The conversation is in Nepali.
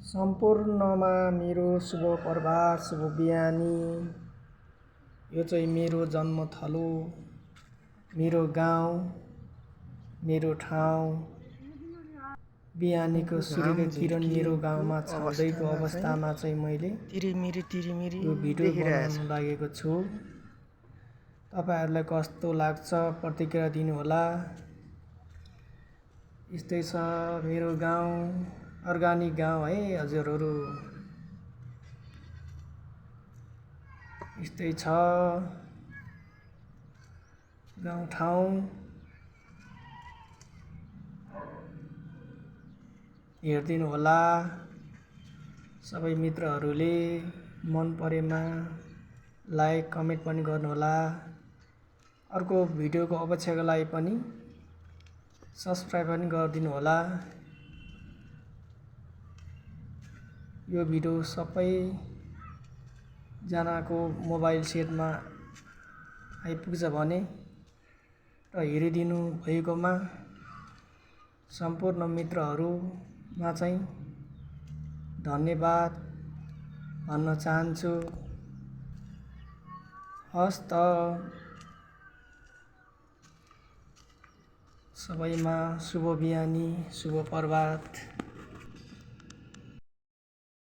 सम्पूर्णमा मेरो शुभ प्रभात, शुभ बिहानी। यो चाहिँ मेरो जन्मथलो, मेरो गाउँ, मेरो ठाउँ। बिहानीको सूर्यको किरण मेरो गाउँमा छाउँदैको अवस्थामा चाहिँ मैले यो भिडियो बनाउन लागेको छु। तपाईहरुलाई कस्तो लाग्छ प्रतिक्रिया दिनुहोला। यस्तै छ मेरो गाउँ, अर्गानिक गाउँ है हजुरहरु। यस्तै छ गाउँ ठाउँ। हेरिदिनु होला सबै मित्रहरूले। मन परेमा लाइक कमेन्ट पनि गर्नुहोला। अर्को भिडियोको अपेक्षाको लागि पनि सब्स्क्राइब पनि गरिदिनु होला। यो भिडियो सबै जनाको मोबाइल सेटमा आइपुग्छ भने र हेरिदिनु भएकोमा सम्पूर्ण मित्रहरूमा चाहिँ धन्यवाद भन्न चाहन्छु। हस् त सबैमा शुभ बिहानी, शुभ प्रभात।